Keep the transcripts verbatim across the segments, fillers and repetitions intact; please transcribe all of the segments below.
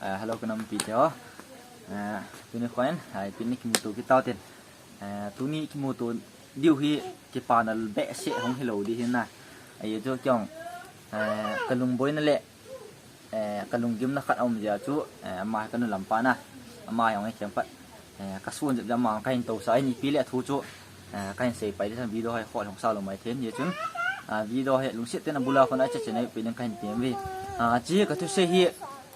Eh, hello, ka nampi te ho. Eh, tuni khoin, eh, tuni kimuto kit tau tin. Eh, tuni kimuto diu hi kipana behseh hung hilou di hin na. Ahi chu kei jong, eh, ka lungboina le, eh, ka lunggimna khat aum jeh a chu, eh, ama hi ka nu lampa na. Ama hi hung hi chemphat. Eh, ka sun jep jep ma ka hin tousah in ipi le thu chu, eh, ka hin sei pai di chun video hi khol hung sa lou mai thei in, hijeh chun, ah, video hi lungset tah in abul a khun a che che na ipi ding ka hin tem uve. Ah, chi ka thusei hi,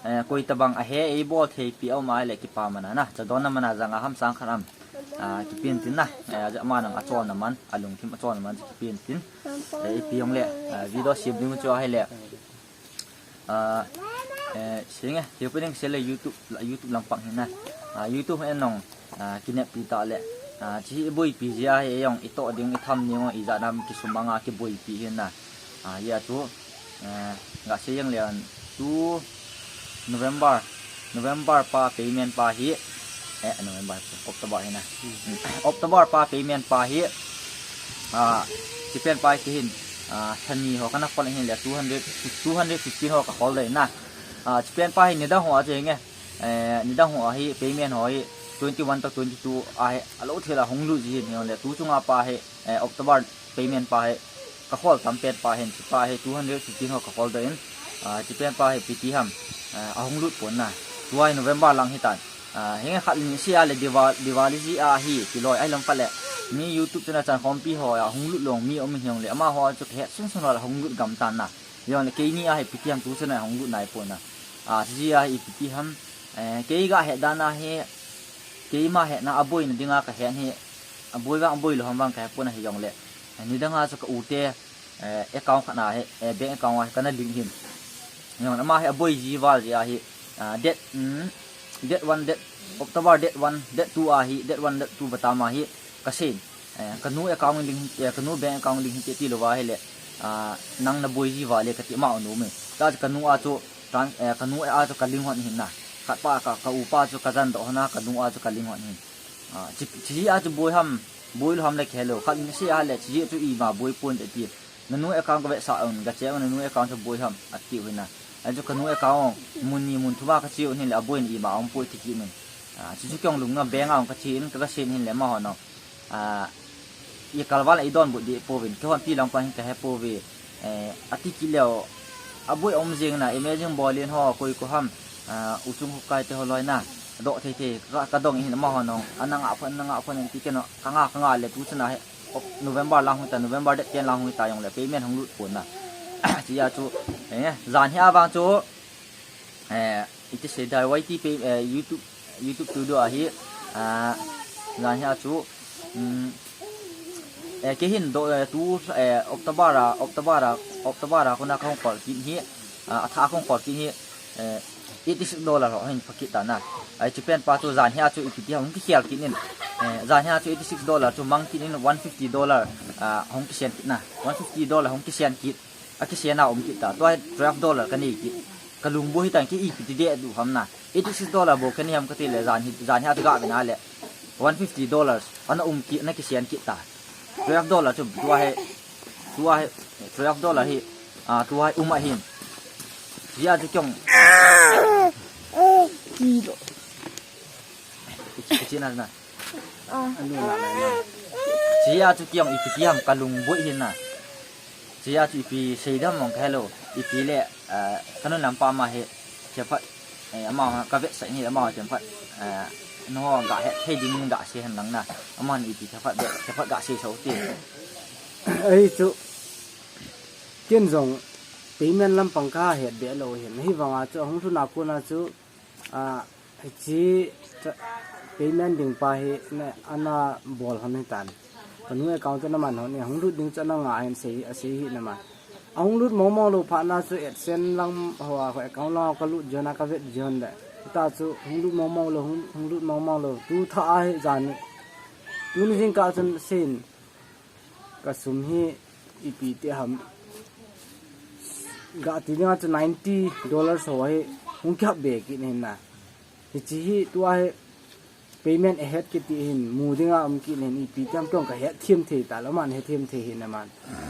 eh, koi tabang a he ei bol thei pi a um a le kipa man a na, cha don na man a jang a ham sang khat am. Ah, kipen tin na, eh, ama nang a chol na man, a lungthim a chol na man kipen tin. Eh, ipi hung le, ah, video sem ding chu a hi le. Ah, eh, sing e, hiu pe ding se le YouTube, YouTube lampang hin na. Ah, YouTube hin nong, ah, kinep pi ta le. Ah, chi i boipi jeh a hi jong i toh ding i tham ding i jat nam kisumang a kiboipi hin na. Ah, hia chu, eh, ga se jeng le an tu November, November pa payment pa hi, eh, November, October hi na. Hmm. October pa payment pa hi, ah, chi pen pa hi hin, ah, thani ho kana khol hin le two hundred, two hundred fifteen ho ka khol dei na. Ah, chi pen pa hi nidang ho a che nge, eh, nidang ho a hi payment ho hi twenty-one to twenty-two a hi a lou thei la hung lut ji hin le tu chunga pa hi, eh, October payment pa hi ka khol tam pen pa hin, chi pa hi two hundred fifteen ho ka khol dei in, ah, chi pen pa hi piti ham, ah, a hung lut pon na. Tua hi November lang hi tan. Ah, henge khat ni sia le Diwa-, Diwali ji a hi, kiloi ai lam pa le. Mi YouTube channel chan khompi ho a hung lut lou mi um hi hung le, ama ho chu ka het sun sun la hung lut gam tan na. Jong le keini a hi piti ham tu channel hung lut nai pon na. Ah, ji a hi piti ham, eh, kei ga het dan a hi, keima hetna a boina ding a ka het hi, a boi vang a boi lou ham vang ka het pon na hi jong le. Eh, nidang a chu ka u te, eh, account khat na hi, eh, bank account a hi kana link hin. Jong ama hi a boi ji val ji a hi, ah, date, mm, date one, date, October date one, date two a hi, date one, date two ba tam a hi, ka sen. Eh, ka nu account link hin, eh, ka nu bank account link hin ti, ti lou va hi le, ah, nang na boi ji val le ka ti ma u nu me. Ta ka nu a chu, tran-, eh, ka nu a chu ka link hon hin na. Khat pa ka, ka u pa chu ka jan doh hon a, ka nu a chu ka link hon hin. Ah, chi, chi a chu boi ham, boi lou ham le khelou. Khat ni sia le, chi a chu ima boi pon te ti. Na nu account ka vetsah un, ka che un, na nu account chu boi ham, ati u hin na. Ahi chu ka nu account, mun ni mun thum a ka che un hin le, a boi in ima um poi ti kit un. Ah, chu chu kei jong lungna bank a jong ka che in, ka, ka sen hin le ama hon jong. Ah, i kalval a i donbut deh pouvin, kei hon ti lang pa hin ka he pouve. Eh, ati kit leu, a boi um jing na, imagine bol in ho, koi ko ham, ah, u chung hu kai te ho loi na, doh thei thei, ka, ka dong hin ama hon jong, ana ngah phon, ana ngah phon in ti kei jong, ka ngah, ka ngah le tu chun a hi, Oc-, November lang hung ta, November date ten lang hung ta jong le payment hung lut pon na. Chi a chu, eh, jan hi a vang chu, eh, iti sei dai Y T pay, eh, YouTube, YouTube Studio a hi, ah, jan hi a chu, um, eh, kei hin do, eh, tu, eh, October a, October a, October a khun a ka hung khol kit hi, ah, a tha a ka hung khol kit hi, eh, eighty six dollar ho hin pha kit ta na. Ahi chi pen pa chu jan hi a chu ipi ti hung kikhel kit in. Eh, jan hi a chu eighty six dollar chu mang kit in one fifty dollar, ah, hung kisen kit na. One fifty dollar hung kisen kit. A kisen a um kit ta. Tua hi twelve dollar ka nei kit. Ka lungbo hi tan kei ipi ti deh du ham na. Eighty six dollar bou ka nei ham ka ti le jan hi, jan hi a chu ga ve na le. One fifty dollars. Ana um kit, ana kisen kit ta. Twelve dollar chu tua hi, tua hi, twelve dollar hi, ah, tua hi um ahin. Hia chu kei jong. Kilo. Ichi na na. Ah. Hia chu kei jong ipi ti ham ka lungboi hin na. Hia chu ipi sei dam mong ka helou. Ipi le, ah, ka nu lampa ma hi. Chemphat, eh, ama ka vetsah ni ama chemphat, eh, nangho ga het thei ding ga sei hen lang na. Ama ni ipi chemphat ve, chemphat ga sei so ti. Ahi chu, ken jong payment lampang ka het be lou hin. Hivang a chu, ahung lhun a kon a chu, ah, hichi, cha-, payment ding pa hi, na, ana bol hon hi tan. Ka nu account chu na man hon e, hung lut ding chu ana ngah hen sei, asei hi na man. Ahung lut mong mong lou phat na chu AdSense lang ho a, ho account lang ka lut jon a ka vet jon le. Ta chu hung lut mong mong lou, hung, hung lut mong mong lou. Tu tha a hi jan ni. Tuni jingkah chun sin. Ka sum hi ipi ti ham. Ga ti ding a chu ninety dollars ho hi hung kihap be kit hin na. Hichi hi tua hi payment ahead kiti hin, mu ding a um kit hin, ipi ti ham kei jong ka het them thei ta lou man, het them thei hin na man.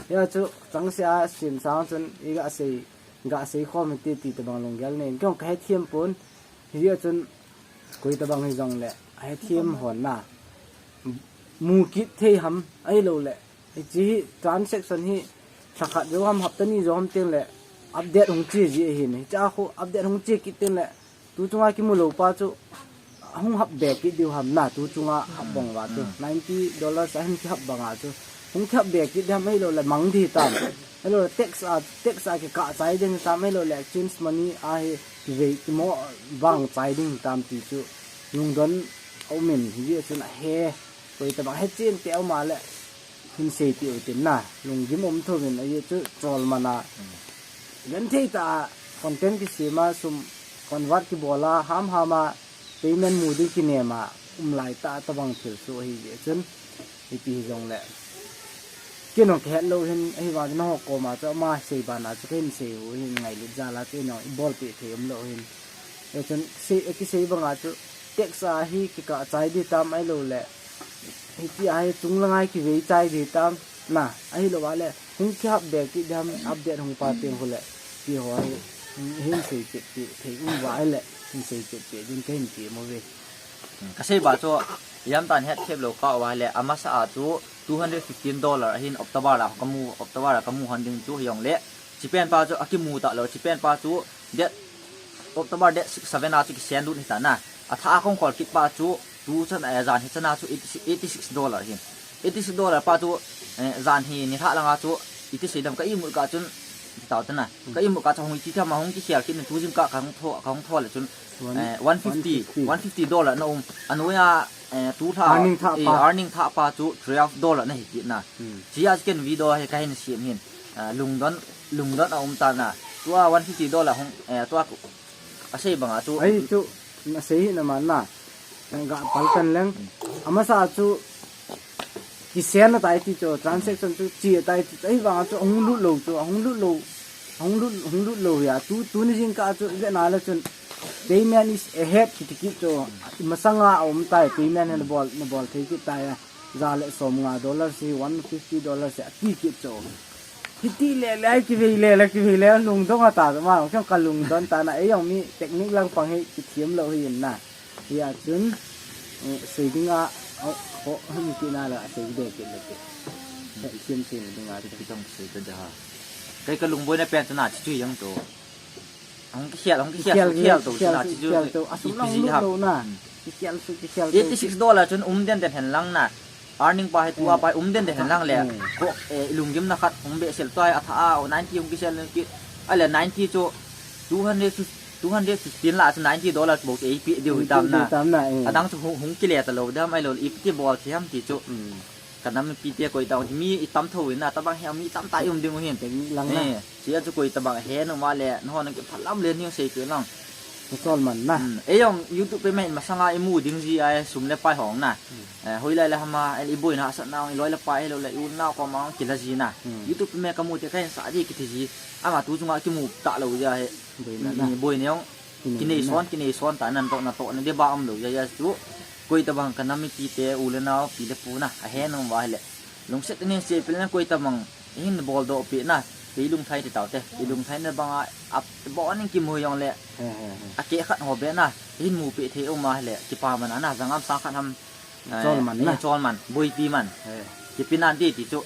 Hia chu, chang se a sim sang chun, i ga sei, ga sei khom hi ti ti tabang lunggel nei, kei jong ka het them pon, Hijeh chun koi tabang hijongle, ahethem hon na, mu kit thei ham, ahilouleh hiche hi transaction hi lhakhat jou ham, hapta ni jou ham tengle update hung che ji ahin, hichea khu update hung che kit tengle, tu chunga kimu lou pa chu hung hap be kit diu ham na, tu chunga hap bang uva chu ninety dollars ahin kihap banga chu hung kihap be kit ding ham, ahilouleh mang ding hitam, ahilouleh tax a, tax a kikah chai ding hitam, ahilouleh exchange money a hi kivei kimo bang chai ding hitam ti chu lungdon aumin, hijeh chun ahe, koi tabang hechen te aum a le hin seipeh utin na, lunggim um thouvin, ajeh chu cholman a genthei tah a content kisem a, sum convert kibol a, hamham a payment mu ding kinem a um lai tah tabang thilsoh ahijeh chun, ipi hijongle kei jong kahet lou hin, ahivang nangho koma chu ama sei bana chu kahin sei u hin, ngailut jal a chu nangho ibolpeh thei umlou hin. Hijeh chun kisei, kisei banga chu tax a hi kikah chai ding tam, ahilouleh hitia hi chunglang a hi kivei chai ding tam na, ahilou a le hung kihap be kit ding ham, update hung pa teng khu le, ti ho hi hin seichetpeh thei um uva ahile hin seichetpeh ding kahin tem uve. Kasei ba chu, ijemtan hetthemlou kah uva ahile, amasa a chu two hundred fifteen dollar ahin October a kamu, October a kamu hon ding chu hijongle, hiche pen pa chu akimu talou, hiche pen pa chu date, October date six, seven a chu kisend lut hita na. Athah a kahung khol kit pa chu tuchan, eh, jan hichan a chu eighty-six, eighty-six dollar ahin. Eighty-six dollar pa chu, eh, jan hi nilhah langa chu iti sei dam, ka imut kah chun, ti tau te na, ka imut kah chun hung iti tham a hung kikhel kit in, tu jingkah kahung tho, kahung tho le chun, eh, one fifty, one fifty dollar ana um. Anoiya, eh, tulha, earning thah pa, earning thah pa chu twelve dollar ana hi kit na. Hichea chu ken video hi kahin sem hin, ah, lungdon, lungdon aum tan na. Tua one fifty dollar hung, eh, tua asei banga chu, ahi chu, nasei hi naman na, gah pal tan leng. Amasa chu kisend atai ti chu, transaction chu che atai ti chu, ahivanga chu ahung lut lou chu, ahung lut lou, ahung lut, ahung lut lou hia, tu, tuni jingkah chu vet na le chun payment is ahead kiti kit chu, imasanga aum tai, payment hi nabol, nabol thei kit tai a. Ja le som nga dollar si, one fifty dollar si, ati kit chu. Hiti le le, kivei le le, kivei le, lungdong ata ma, kalungdon tan na, eijong mi technique lang pang hi kithem lou hi in na. Hia chun, eh, sei dinga, oh, oh, hum kit na la, sei be kit le kit. Hethem sei dinga, kitong sei ka da ha. Kei kalungboina pen chu na, chu chu jong chu. Hung kikhel, hung kikhel, kikhel, kikhel to, kikhel, na, chu chu, kikhel to, asung ipi lang ji lut ham lou na. Kikhel su, kikhel to. Eighty-six dollar chun um den den hen lang na. Earning pa hi tua pa hi um den den hen lang le. Ko, eh, ilunggimna khat hung behsel tua hi athah a, ninety hung kisel kit. Ahile ninety chu two hundred, two hundred fifteen la chu ninety dollar bou chu eipeh diu hitam na. Eipeh diu hitam na, eh. Adang chu hung, hung kile talou dam ahilou, iti bol thei ham ti chu. Ka nam mipite koi tah, mi itam thou in na, tabang hi mi itam tah i um ding u hin. Technique lang na. Eh, hichea chu koi tabang he nom a le, nahon nang kiphalam le ning seipeh lang. Nachol man na. Hmm, eijong YouTube page ma hin masanga imu ding ji a, sum le pai hong na. Hmm. Eh, hoilai le ham a, el iboina sah nau, iloi le pai hilou le, i unau koma kila ji na. Hmm. YouTube page ma kamu te kahin sa di kiti ji. Ama tu chunga kimu talou ji a hi. Boina na. Hmm, boina jong. Kinei son, kinei son ta nan toh, natoh na ding ba umlou, ja, ja, chu. Koi tabang ka nam mipite, u le nao, pi le pu na, ahe nom uva ahile. Lungset in seipeh le na koi tabang, hin boldoh peh na, kei lungthai ti tau te, kei lungthai na banga, a, abonin kimu jong le, he, he, he, akeh khat ho be na, hin mu peh thei um ahile, kipa man a na, jangam sang khat ham, eh, chol man na, eh, chol man, boipi man, he, kipe nan ti ti chu,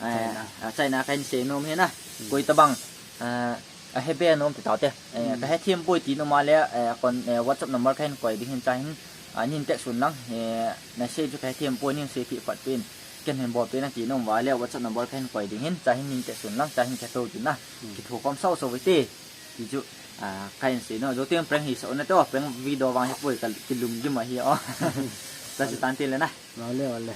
eh, China, ah, China kahin sei nom hi na, hmm, koi tabang, eh, ahe be nom ti tau te. Eh, hmm, ka hethem poi ti nom a le, eh, kon, eh, WhatsApp number kahin koi ding hin, cha hin, ah, nin text un lang, eh, na sei chu ka hethem poi nin seipeh pat peh in. Ken hin bol peh na ti nom uva le WhatsApp number kahin koi ding hin, cha hin nin text un lang, cha hin khetou tin na. Hmm. Kitho khom sau sau ve te. Ti chu, ah, kahin sei nom. Jou teng prank hi sa u na te o, prank video vang hi poi ka kilunggim ahi o. Cha chu tan te le na. Vale, vale.